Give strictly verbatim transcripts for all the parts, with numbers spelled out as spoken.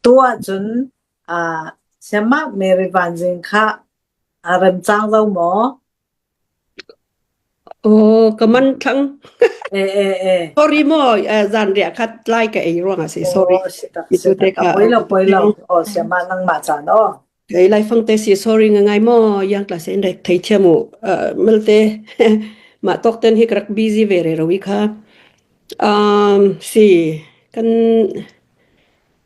Tu ahcun, aa, Siamah Mary Van Zing kha a remcang lo maw? Oh, ka man thlang. Eh, eh, eh. Sorry maw, eh, zan riah khat lai ka ei ruangah si. Sorry. Oh, sitak, sitak. Poi lo, poi lo. Oh, Siamah nangmah caan aw. Kei laifangte si sorry ngaingai maw, yang tla se in rek thei thiam uh, uh, malte, mah tawk ten hi ka rak busy ve rero i kha. Um, si, kan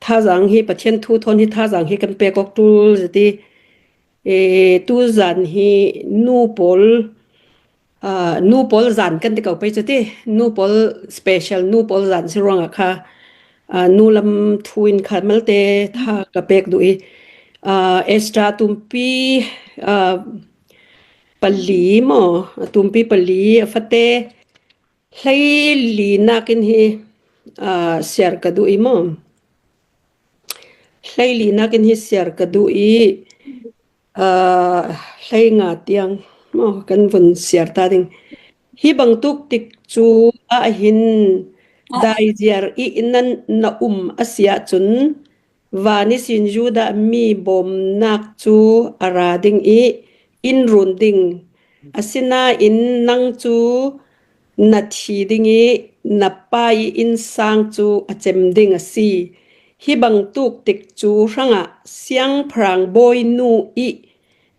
thazang hi, Pathian thu thawn hi thazang hi kan pek awk tul zati, e, tu zan hi nu pawl, ah, nu pawl zan kan ti ko pei cu ti, nu pawl special, nu pawl zan si ruangah kha, ah, nu lam thu in kha malte tha ka pek duh i, ah, Esther tumpi, ah, pali maw, tumpi pali a fate hleili nakin hi, ah, siar ka duh i maw? Hleili nakin hi siar ka duh i, aa, hleinga tiang maw kan vun siar ta ding. Hi bangtuk tik cu ah hin daiziar i nan na um a si ahcun, van ihsin Judah mi bawmnak cu a ra ding i in run ding. Asinain nang cu na thi ding i na pa i innsang cu a cem ding a si. Hi bangtuk tik cu hrangah siangpahrang bawi nu i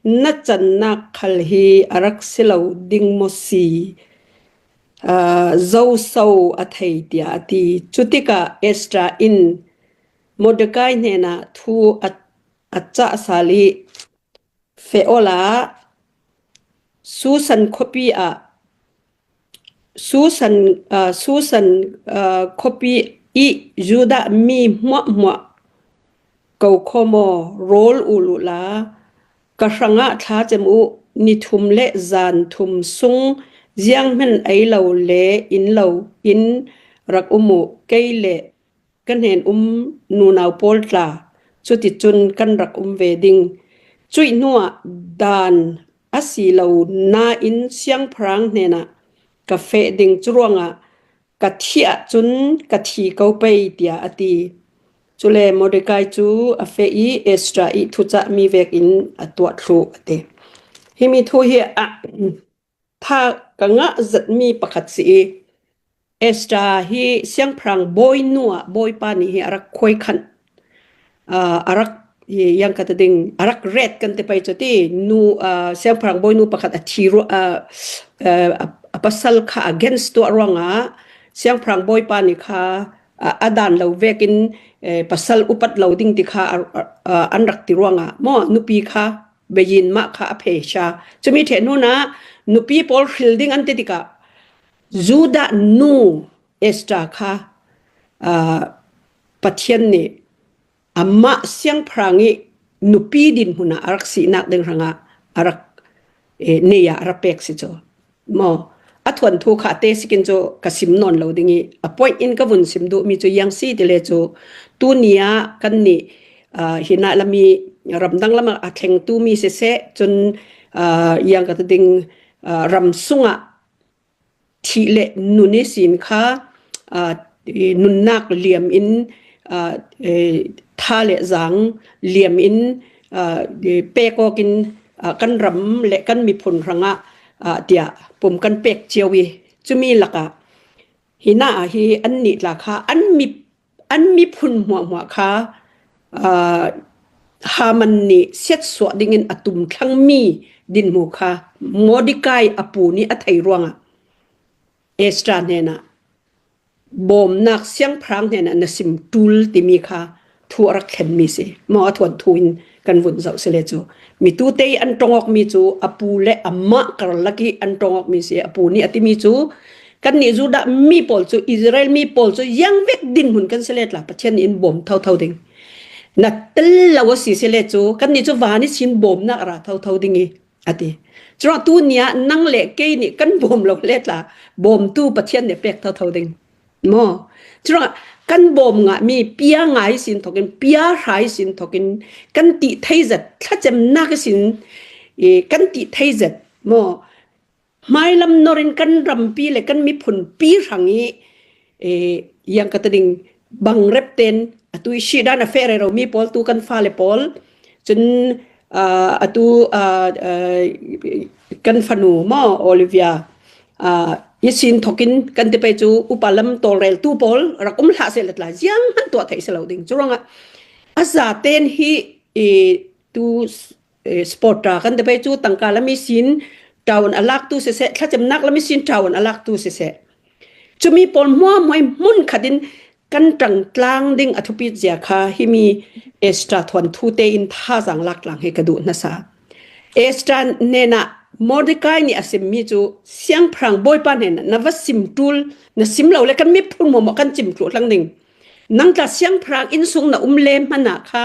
na cannak khal hi a rak si lo ding maw si? Aa, zoso a thei, tiah a ti. Cutikah Esther in Mordecai hnenah thu a, a cah sal i, feh awla Susan khuapi ah, Susan, aa, Susan, aa, khuapi i Judah mi hmuahhmuah ko kho maw, rawl ul uhla ka hrangah thlacam uh, ni thum le zan thum sung zianghman ei lo le in lo in rak um uh, kei le ka hnen um nunau pawl tla, cuticun kan rak um ve ding. Cuih hnuah dan a si lo nain siangpahrang hnenah ka feh ding, curuangah ka thi ahcun ka thi ko pei, tiah a ti. Cule Mordecai cu a feh i Esther i thucahmi vekin a tuah thluh a ti. Himi thu hi a, tha ka ngah zetmi pakhat si i, Esther hi siangpahrang bawi nu ah Bawipa nih hi a rak khuaikhanh, aa, a rak, i, yang ka ti ding, a rak ret kan ti pei cu ti, nu, aa, siangpahrang bawi nu pakhat a thi ruah, aa, aa, a, a pasal kha against tuah ruangah siangpahrang Bawipa nih kha, aa, a dan lo vekin, eh, pasal upat lo ding ti kha a, a, a, an rak ti ruangah maw, nupi kha biayin mah kha a phe sha. Cumi ṭheh hnu ah nupi pawl hril ding an ti tikah Judah nu Esther kha, aa, Pathian nih amah siangpahrang i nupi dinhmun ah a rak sinak ding hrangah a rak, eh, nei ah a rak pek si cu. Maw, a thuanthu kha a te sikin cu ka sim nawn lo ding i, a point in ka vun sim duhmi cu yang si ti le cu, tuni ah kannih, aa, hinah lam i ramdang lam ah a thlengtu mi siseh, cun, aa, yang ka ti ding, aa, ram sungah thih le nun ihsin kha, aa, i nunnak liam in, aa, i tha le zaang liam in, aa, i pek awk in, aa, kan ram le kan miphun hrangah, aa, tiah pum kan pek cio i, cumi lakah hinah ah hi annih tla kha an mi, an miphun hmuahhmuah kha, aa, Haman nih siatsuah dingin a tum thlangmi dinhmu kha Mordecai a pu nih a thei ruangah Esther hnenah bawmnak siangpahrang hnenah na sim ṭul timi kha thu a rak thlenmi si. Maw, a thuanthu in kan vun zoh si le cu, mitute i an ṭong awkmi cu a pu le amah karlak i an ṭong awkmi si. A pu nih a timi cu, kannih Judah mi pawl cu, Israel mi pawl cu, yang vek dinhmun kan si le tla, Pathian nih in bawm thotho ding. Na tel lo a si si le cu, kannih cu van ihsin bawmnak a ra thotho ding i, a ti. Curuangah tuni ah nang le kei nih kan bawm lo le tla, bawmtu Pathian nih pek thotho ding. Maw? Curuangah kan bawm ngahmi pia nga ihsin thokin, pia hra ihsin thokin, kan tih thei zet, thlacemnak ihsin, i, kan tih thei zet. Maw? Hmailam nor in kan rampi le kan miphunpi hrang i, i, yang ka ti ding, bangrep ten Atu i sih dan a feh rero mi pawl, tu kan fale pawl. Cun, aa, atu, aa, aa, kan fanu maw, Olivia, aa, i sin thokin kan ti pei cu upa lam tawlreltu pawl rak um hlah seh le tla ziang hmanh tuah theih si lo ding. Curuangah a zaten hi i tu, eh, sport ṭa kan ti pei cu tangka lam i sin ṭaun a laktu siseh, thlacamnak lam i sin ṭaun a laktu siseh. Cumi pawl hmuahhmuah hmun khat in kan ṭangtlang ding a thupi zia kha himi Esther thuanthu tein thazaang laktlang hi ka duh hna sa. Esther hnenah Mordekai nih a simmi cu siangpahrang Bawipa hnenah na va sim ṭul, na sim lo le kan miphun hmuahhmuah kan cim thluh hlang ding. Nang tla siangpahrang innsung na um le hmanh ah kha,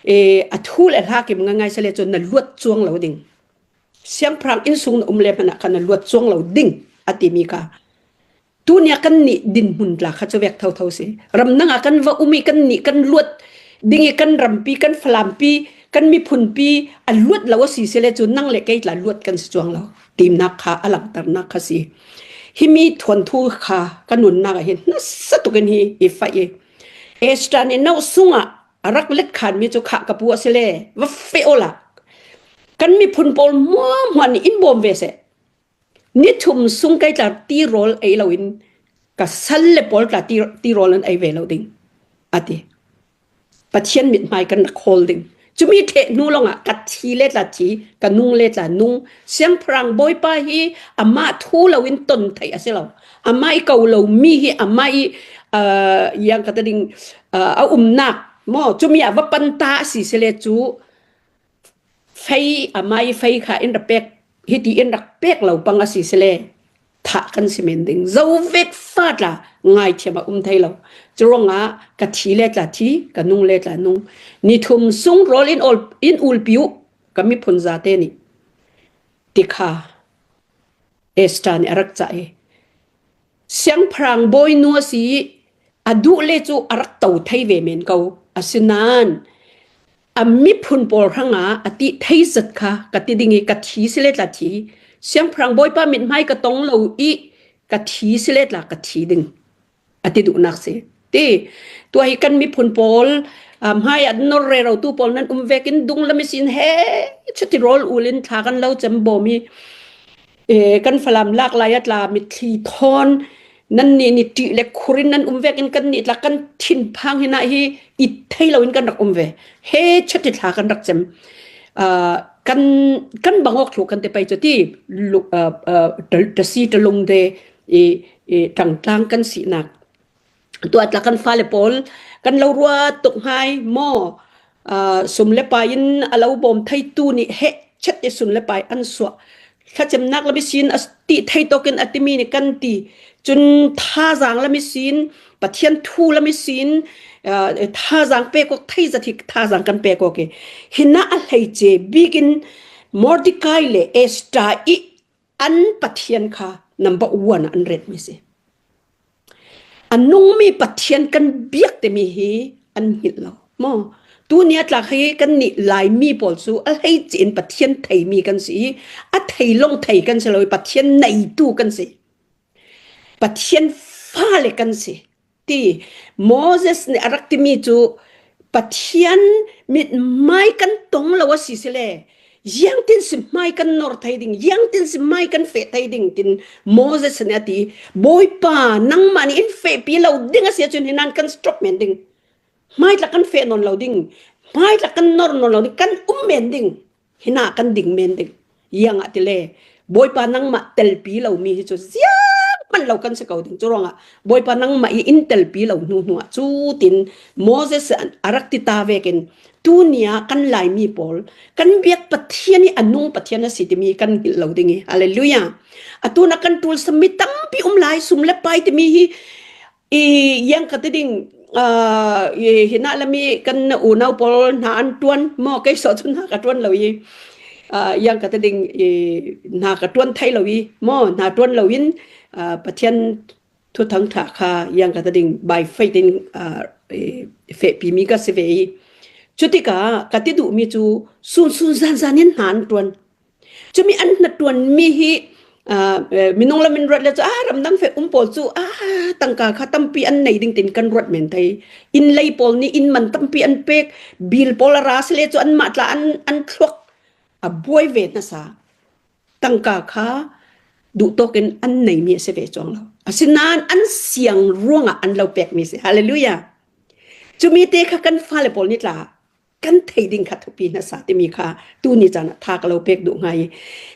eh, a thu le hla kim ngaingai si le cun na luat cuang lo ding. Siangpahrang innsung na um le hmanh ah kha na luat cuang lo ding, a timi kha. Tunia kannih dinhmun tla kha cu vek thotho si. Ram nang ah kan va um i kannih kan luat ding i kan rampi, kan falampi, kan miphunpi a luat lo a si si le cu nang le kei tla luat kan si cuang lo. Timnak kha a langhternak kha si. Himi thuanthu kha ka nunnak ah hin nasa tukin hi i faih i. Esther nih no sungah a rak let khanmi cu khah ka pu a si le, va feh awla. Kan miphun pawl hmuahhmuah nih in bawm ve seh. Ni thum sung kei tla tirawl ei loin ka sal le pawl tla ti, tirawl an ei ve lo ding, a ti. Pathian mithmai kan rak hawl ding. Cumi ṭheh hnu lawngah ka thi le tla thi, ka nung le tla nung. Siangpahrang Bawipa hi amah thu loin ton theih a si lo. Amah i ko lo mi hi amah i, aa, yang ka ta ding, aa, a umnak maw, cumi ah va panta a si si le cu fei, amah i fei kha in rak pek, hiti in rak pek lo pang a si si le thah kan si men ding. Zo vek fa tla ngaithiam a um thei lo. Curuangah ka thi le tla thi, ka nung le tla nung. Ni thum sung rawl in ul, in ulpi uh, ka miphun zate nih, ti kha Esther nih a rak cah i, siangpahrang bawi nu a si i a duh le cu a rak to thei ve men ko. Asinain a miphun pawl hrangah a ti thei zat kha ka ti ding i ka thi si le tla thi. Siangpahrang Bawipa mithmai ka tong lo i ka thi si le tla ka thi ding, a ti duhnak si. Ti, tua hi kan miphun pawl, aa, hmai an nor rero tu pawl nan um vekin dung lam i sin he, chati rawl ul in thla kan lo cem bawm i, eh, kan Falam lak lai a tla mitthli thawn, nannih ni ṭih le khur in nan um vekin kannih tla kan thinphang hinah hi i thei loin kan rak um ve. He chati thla kan rak cem. Aa, kan, kan bang awk thluh kan ti pei cu ti, lu-, aa, aa, ta, tasi talung te i, i ṭangtlang kan sinak. Tua tla kan fale pawl kan lo ruat tuk hngai maw? Aa, sum le pai in a lo bawm theitu nih heh chet i sum le pai an suah. Thlacemnak lam i sin a ti thei tawkin a timi nih kan ti. Cun thazaang lam i sin, Pathian thu lam i sin, aa, thazaang pek awk thei zat hi thazaang kan pek awk i. Hinah a hleice bikin Mordekai le Esther i an Pathian kha number one ah an retmi si. A nungmi Pathian kan biak timi hi an hngilh lo maw? Tunia tla hi kannih Laimi pawl cu a hleice in Pathian theimi kan si i, a thei lawng thei kan si lo i, Pathian neitu kan si. Pathian fale kan si. Ti, Moses nih a rak timi cu Pathian mithmai kan tong lo a si si le, ziangtin si hmai kan nor thei ding, ziangtin si hmai kan feh thei ding, tin Moses nih a ti. Bawipa, nangmah nih in fehpi lo ding a si ahcun, hinan kan stop men ding. Hmai tla kan feh nawn lo ding, hmai tla kan nor nawn lo ding, kan um men ding. Hinah kan ding men ding. Ziangahtile, Bawipa nangmah telpi lomi hi cu zianghman lo kan si ko ding. Curuangah Bawipa nangmah i in telpi lo hnu hnu ah cutin Moses a rak ti ta vekin tunia kan Laimi pawl kan biak Pathian i a nung Pathian a si timi kan hngilh lo ding i. Hallelujah. Atu nak kan ṭul sami tampi um lai, sum le pai timi hi i, yang ka ti ding, aa, i, hinah lam i kan unau pawl hna an ṭuan maw, kei sawh cu hna ka ṭuan lo i, aa, yang ka ti ding, i, hna ka ṭuan thei lo i maw, hna ṭuan lo in, aa, Pathian thuthang ṭha kha yang ka ti ding by faith in, aa, i, fehpi mi ka si ve i. Cutikah ka ti duhmi cu sunsun zanzan in hna an ṭuan. Cumi an hnaṭuanmi hi Aa, eh, minung lamin ruat le cu, aa, ramdang feh um pawl cu, aa, tangka kha tampi an nei ding tin kan ruat men thei. Inn lei pawl nih inn man tampi an pek, bill pawl a ra si le cu anmah tla an, an thluak. A buai ve hna sa. Tangka kha duhtawk in an neimi a si ve cuang lo. Asinain an siang ruangah an lo pekmi si. Hallelujah. Cumi te kha kan fale pawl nih tla kan theih ding kha thupi hna sa timi kha tuni caan ah tha ka lo pek duh hnga i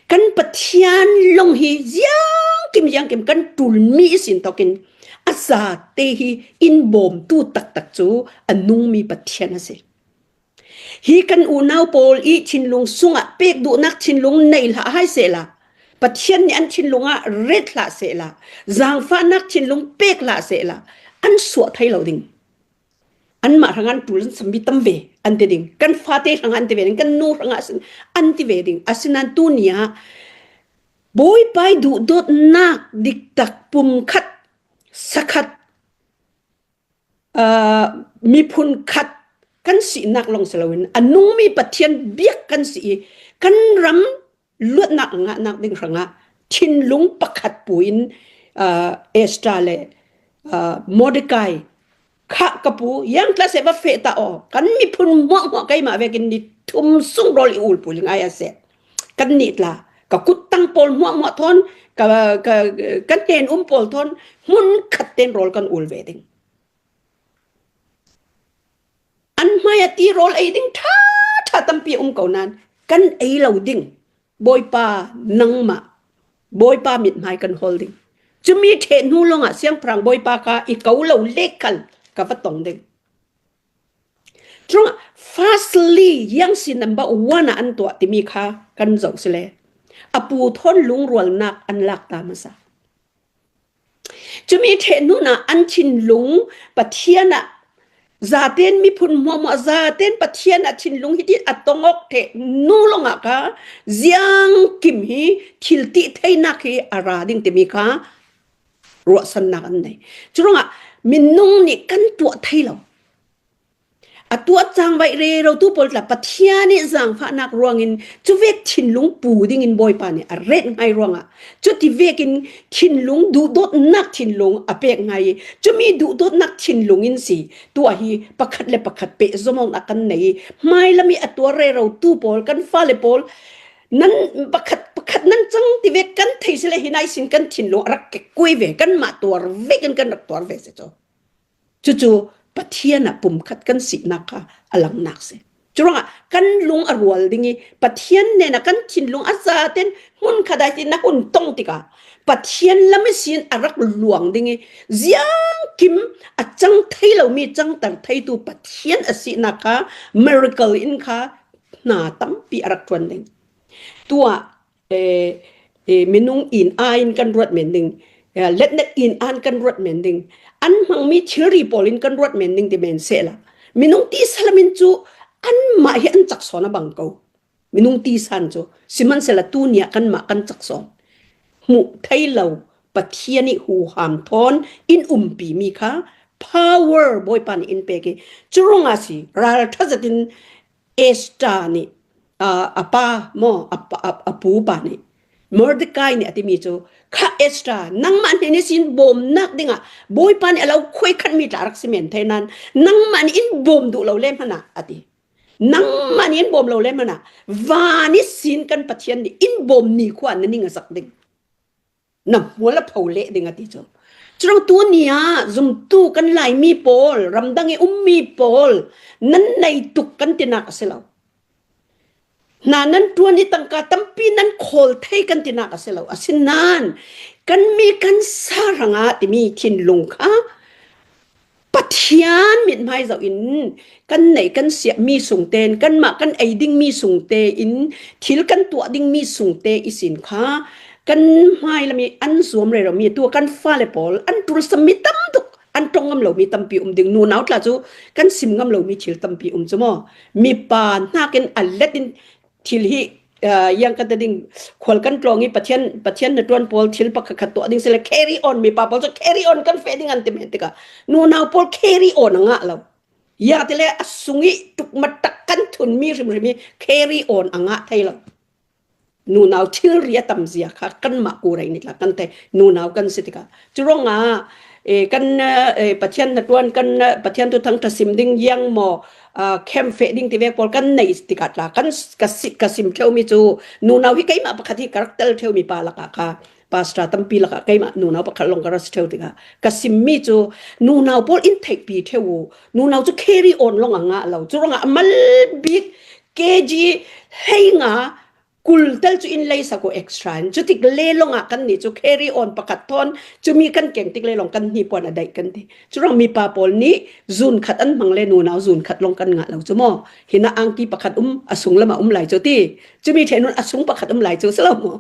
kan Pathian lung hi ziangkim ziangkim kan ṭulmi ihsin tawkin a zate hi in bawmtu taktak cu a nungmi Pathian a si. Hi kan unau pawl i thinlung sungah pek duhnak thinlung nei hlah hai sehla, Pathian nih an thinlung ah ret hlah sehla, zaangfahnak thinlung pek hlah sehla, an suah thei lo ding. Anmah hrangah an ṭul an sammi tam ve an ti ding. Kan fate hrangah an ti ve ding. Kan nu hrangah sin an ti ve ding. Asinain tuni ah Bawipa i duhdawtnak diktak pumkhat, sakhat, aa, miphun khat kan sinak lawng si loin a nungmi Pathian biak kan si i kan ram luatnak a ngahnak ding hrangah thinlung pakhat pu in, aa, Esther le, aa, Mordecai kha ka pu, yang tla seh va feh ta aw, kan miphun hmuahhmuah keimah vekin ni thum sung rawl i ulpui ngai a seh. Kan nih tla, ka kuttang pawl hmuahhmuah thawn, ka, ka, ka hnen um pawl thawn, hmun khat tein rawl kan ul ve ding. An hmai a ti rawl ei ding ṭha, ṭha tampi a um ko nain, kan ei lo ding. Bawipa, nangmah, Bawipa mithmai kan hawl ding. Cumi ṭheh hnu lawngah siangpahrang Bawipa kha i ko lo lek khal ka va tong ding. Curuangah firstly, yang si number one ah an tuah timi kha kan zoh si le. A pu thawn lungrualnak an lak ta hmasa. Cumi ṭheh hnu ah an thinlung Pathian ah zaten miphun hmuahhmuah zaten Pathian ah thinlung hitin a tong awk ṭheh hnu lawngah kha ziangkim hi thil tih theinak hi a ra ding timi kha ruahsannak an nei. Curuangah minung nih kan tuah thei lo. A tuah cangvaih rerotu pawl tla Pathian nih zaangfahnak ruangin cuvek thinlung pu dingin Bawipa nih a ret ngai ruangah cuti vekin thinlung duhdawtnak thinlung a pek ngai i cumi duhdawtnak thinlung in si. Tuah hi pakhat le pakhat pehzom awknak kan nei i hmailam i a tuar rerotu pawl kan fale pawl nan pakhat pakhat nan cang ti vek kan thei si le hi nai sin kan thinlung a rak kekui ve kanmah tuar vekin kan rak tuar ve si cu. Cucu Pathian ah pumkhat kan sinak kha a langnak si. Curuangah kan lung a rual ding i Pathian hnenah kan thinlung a zaten hmun khat ah hin na hun tong tikah Pathian lam ihsin a rak luang ding i ziangkim a cang thei lomi cangter theitu Pathian a sinak kha miracle in kha hna tampi a rak ṭuan ding. Tuah eh, eh, minung in a in kan ruat men ding, eh, letnet in an kan ruat men ding. An hmangmi thilri pawl in kan ruat men ding ti men sehla. Minung tisa lam in cu anmah hi an caksawn a bang ko. Minung tisa in cu. Sihmanhsehlaw tuni ah kanmah kan caksawn. Hmuh thei lo Pathian i huham thawn in umpi mi kha power Bawipa nih in pek i. Curuangah si, ralṭha zetin Esther nih, aa, a pa maw, a pa, a, a pu pa nih, Mordecai nih a timi cu, kha Esther, nangmah hnen ihsin bawmnak dingah Bawipa nih a lo khuaikhatmi tla a rak si men thei nain, nangmah nih in bawm duh lo le hmanh ah, a ti. Nangmah nih in bawm lo le hmanh ah, van ihsin kan Pathian nih in bawm nikhua na ning a zak ding. Na hmual a pho leh ding a ti cu. Curuang tuni ah zumtu kan Laimi pawl, ramdang i ummi pawl, nan nei tuk kan tinak a si lo. Hna nan ṭuan i tangka tampi nan khawl thei kan tinak a si lo. Asinain kan mi kan sa hrangah timi thinlung kha Pathian mithmai zoh in kan neih kan siahmi sungte in, kanmah kan ei dingmi sungte in, thil kan tuah dingmi sungte ihsin kha kan hmailam i an zuam reromi, tu kan fale pawl an ṭulsammi tam tuk, an ṭong ngam lomi tampi um ding, nunau tla cu kan sim ngam lomi thil tampi um cu maw? Mipa hnakin a let in thil hi, aa, yang kan ta ding, khual kan tlawng i Pathian, Pathian na ṭuan pawl thil pakhat khat tuah ding si le carry on, mipa pawl cu carry on kan feh ding an ti men tikah nunau pawl carry on a ngah lo. Yang ti le a sung i ṭukmatak kan thunmi hrimhrim i carry on a ngah thei lo. nunau thilri a tamzia kha kanmah kurai ni tla kan thei, nunau kan si tikah. Curuangah, eh, kan, eh, Pathian hnaṭuan kan, eh, Pathian thuthang ṭha sim ding yang maw, ah, camp feh ding ti vek pawl kan neih tikah tla, kan s-, ka si-, ka sim ṭheu mi cu, nunau hi keimah pakhat hi ka rak tel ṭheu mi pa lakah kha, pastor tampi lakah keimah nunau pakhat lawng ka rak si ṭheu tikah, ka sim mi cu, nunau pawl in theihpi ṭheu u, nunau cu carry on lawng a ngah lo. Curuangah a mal bik K G hleinga kul tel cu in lei sak u extra in. Cutik le lawngah kannih cu carry on pakhat thawn, cumi kan keng tik le lawng kan hnipuan a daih kan ti. Curuang mipa pawl nih zun khat an hmang le nunau zun khat lawng kan ngah lo cu maw? Hinah angki pakhat um, a sung lamah um lai cu ti. Cumi ṭhen un a sung pakhat um lai cu si lo maw?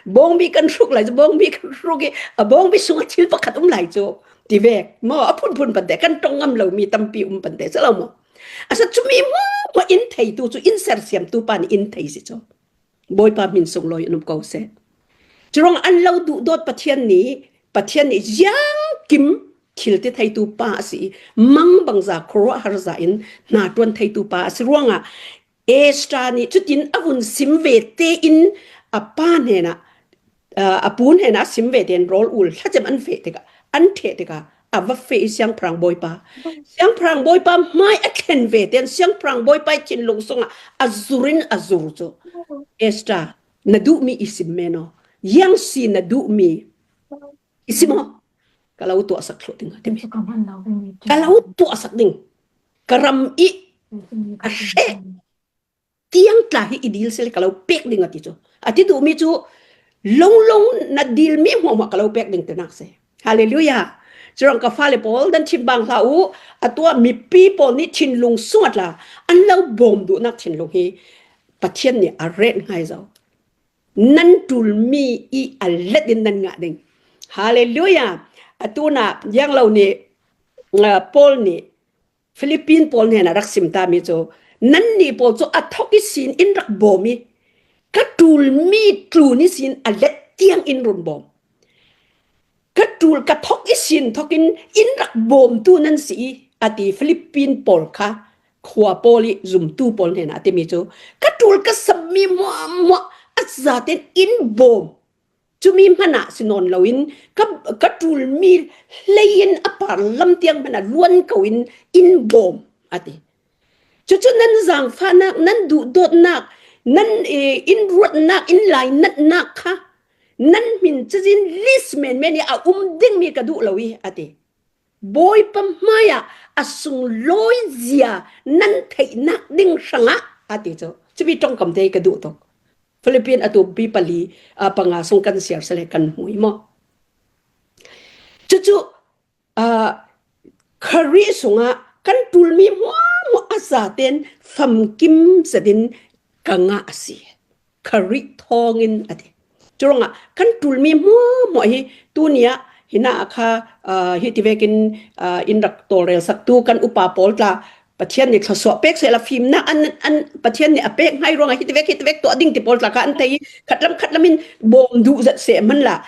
Bawngbi kan hruk lai cu, bawngbi kan hruk i, a bawngbi sungah thil pakhat um lai cu. Ti vek maw? A phunphun pante, kan ṭong ngam lo mi tampi um pante si lo maw? A sa cumi hmuahhmuah in theitu cu, in sersiamtu pa nih in thei si cu. Bawipa hmin sunglawi in um ko seh. Curuang an lo duhdawt Pathian nih, Pathian nih ziangkim thil ti theitu pa a si i, mangbangza khuaruahharza in hnaṭuan theitu pa a si ruangah Esther nih cutin a vun sim ve tein a pa hnenah, aa, a pu hnenah a sim ve tein rawl ul thlacem an feh tikah, an ṭheh tikah, a va feh i siangpahrang bawipa. Siangpahrang bawipa hmai a thlen ve tein siangpahrang bawipa i thinlung sungah a zurin a zur cu. Esther, na duhmi i sim men aw. Yang si na duhmi i sim aw. Ka lo tuahsak thluh ding a timi. Ka lo tuahsak ding. Ka ram i a hreh tiang tla hi i dil si le ka lo pek ding a ti cu. A ti duhmi cu, longlong na dilmi hmuahhmuah ka lo pek ding tinak si. Hallelujah. Curuang ka fale pawl, nan thinbang hlah u, a tuah mipi pawl nih thinlung sungah tla, an lo bawm duhnak thinlung hi Pathian nih a ret ngai zo. Nan ṭulmi i a let in nan ngah ding. Hallelujah. A tunah, yang lo nih, ah, Paul nih, Philippine pawl hnenah rak sim ta mi cu, nannih pawl cu a thok ihsin in rak bawm i, ka ṭulmi tlun ihsin a let tiang in run bawm. Ka ṭul, ka thok ihsin thok in in rak bawmtu nan si i, a ti Philippine pawl kha khua pawl i zumtu pawl hnenah a timi cu, ka ṭul ka sammi hmuahhmuah a zaten in bawm. Cumi hmanah si nawn loin ka, ka ṭulmi hlei in a par lam tiang hmanah luan ko in in bawm, a ti. Cucu nan zaangfahnak, nan duhdawtnak, nan, eh, in ruatnak, in lainatnak kha nan hmin cazin list menmen i a um dingmi ka duh lo i, a ti. Bawipa hmaiah a sunglawizia nan theihnak ding hrangah, a ti cu. Cumi ṭongkam te ka duh tuk. Philippine a tumpi pali, aa, panga sung kan siar sele kan hmu i maw? Cucu, aa, Khrih sungah kan ṭulmi hmuahhmuah a zaten famkim zetin ka ngah a si. Khrih thawngin a ti. Curuangah kan ṭulmi hmuahhmuah hi tuni ah, hinah a kha, aa, hiti vekin, aa, in rak tawlrel saktu kan upa pawl tla Pathian nih thluasuah pek sehla fimnak an, an Pathian nih a pek hngai ruangah hiti vek, hiti vek tuah ding ti pawl tla kha an thei i khatlam khatlam in bawm duh zet seh hmanla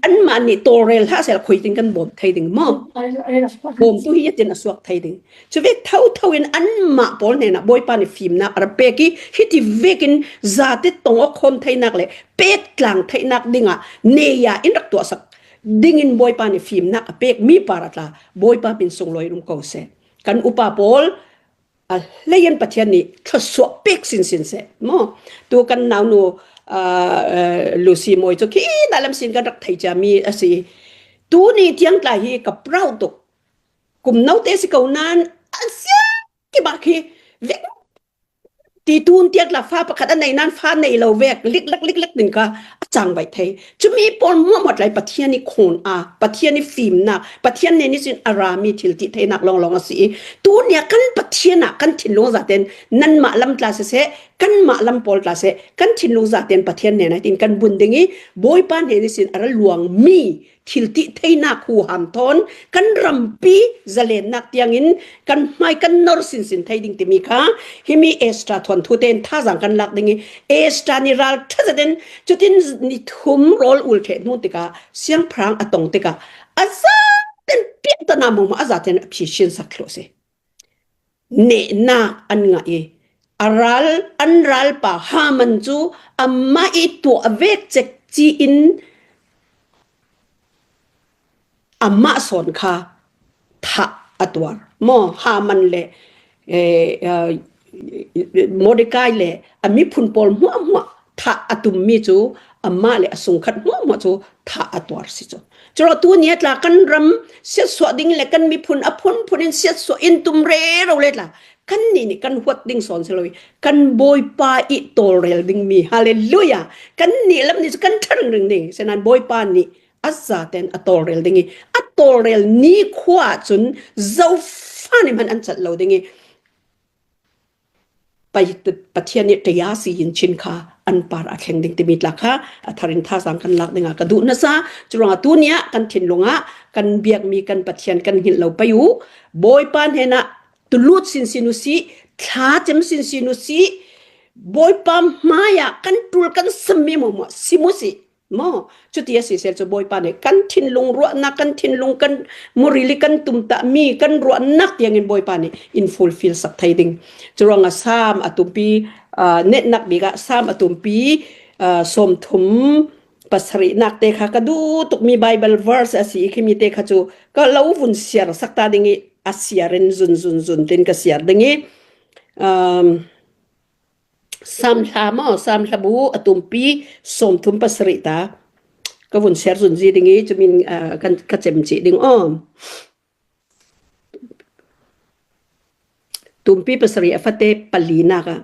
anmah nih tawlrel hlah sehla khuitin kan bawm thei ding maw? Bawmtu hi a tin a suak thei ding. Cuvek thotho in anmah pawl hnenah Bawipa nih fimnak a rak pek i, hiti vekin zate tong awk khawm theinak le pek tlang theihnak dingah neia in rak tuahsak dingin Bawipa nih fimnak a pek mi par a tla Bawipa hmin sunglawi in um ko seh. Kan upa pawl a hleiin Pathian nih thluasuah pek sinsin seh. Maw? Tu kan naunu, aa, aa, Lucy Mawi cu khi na lam sin kan rak thei cia mi a si. Tuni tiang tla hi ka proud tuk. Kum note si ko nan a ziang kibak hi vek ti tun tiang tla fa pakhat a nei nan fa nei lo vek liklak liklak din kha a cang baih thei. Cumi pawl hmuahhmuah tlai Pathian i khawn a, Pathian i fimnak, Pathian nen ihsin a rami thil tih theinak lawnglawng a si i, tunia kan Pathian ah kan thinlung zaten nanmah lam tla siseh, kanmah lam pawl tla seh, kan thinlung zaten Pathian nen ah tin kan bun ding i, Bawipa nen ihsin a ra luangmi thil tih theinak huham thawn kan rampi zalennak tiangin kan hmai kan nor sinsin thei ding timi kha himi Esther thuanthu tein thazaang kan lak ding i, Esther nih ral ṭha zetin cutin ni thum rawl ul ṭheh hnu tikah siangpahrang a tong tikah a zaten piahtana hmuahhmuah a zaten a phisin sak thluh a si. Nehnak an ngah i, a ral, an ralpa Haman cu amah i tuah vek cek ci-in amah sawn kha thah a tuar. Maw, Haman le, eh, eh, Mordekai le a miphun pawl hmuahhmuah thah a tummi cu amah le a sungkhat hmuahhmuah cu thah a tuar si cu. Curuangah tu ni a tla kan ram siatsuah ding le kan miphun a phunphun in siatsuah in tum rero le tla kannih nih kan huat ding sawn si lo i kan Bawipa i tawlrel dingmi, hallelujah, kannih lam nih cu kan ṭha ringring ding. Sinain Bawipa nih a zaten a tawlrel ding i a tawlrel nikhua cun Zofa nih hman an cat lo ding i Pa-, Pathian nih taya si in chin kha an par a thleng ding timi tla kha a tharin thazaang kan lak dingah ka duh nasa. Curuangah tu ni ah kan thinlung ah kan biakmi kan Pathian kan hngilh lo pei uh. Bawipa hnenah tulut sinsin uh sih, thlacem sinsin uh sih, Bawipa hmaiah kan ṭul kan sammi hmuahhmuah sim uh sih. Maw, cuti a sisel cu Bawipa nih kan thinlung ruahnak, kan thinlung kan murili kan tumtahmi kan ruahnak tiangin Bawipa nih in fulfill sak thei ding. Curuangah Sam a tumpi, aa, netnak bik ah Sam a tumpi, aa, sawmthum pasarihnak te kha ka duh tukmi Bible verse a si i khimi te kha cu ka lo vun siar sak ta ding i a siar in zun zun zun tin ka siar ding i, um, Sam hla maw, Sam hlabu a tumpi sawmthum pasarih ta ka vun siar zun zi ding i cumin, aa, kan, ka cem cih ding aw. Tumpi pasarih a fate palinak ah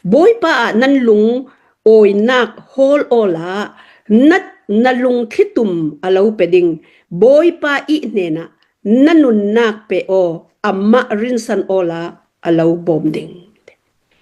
Bawipa ah nan lung awinak hawl awla nat na lung thlitum a lo pe ding. Bawipa i hnenah na nunnak pe aw, amah rinsan awla a lo bawm ding.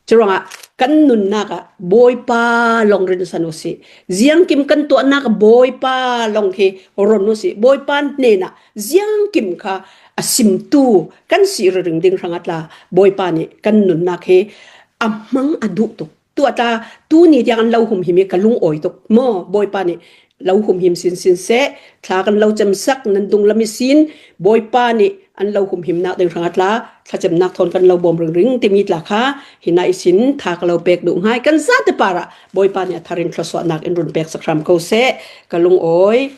Curuangah kan nunnak ah Bawipa lawng rinsan uh sih. Ziangkim kan tuahnak ah Bawipa lawng khi ron uh sih. Bawipa hnenah ziangkim kha a simtu kan si ringring ding hrangah tla Bawipa nih kan nunnak hi a hmang a duh tuk. Tu a tla tu ni tiang an lo humhim i ka lungawi tuk. Maw, Bawipa nih lo humhim sinsin seh, thla kan lo cemsak nan dunglam i sin, Bawipa nih an lo humhimnak ding hrangah tla thlacemnak thawn kan lo bawm ringring timi tla kha hinah i sin tha ka lo pek duh hngai. Kan zate parah Bawipa nih a tharin thluasuahnak in run pek sak hram ko seh, ka lungawi.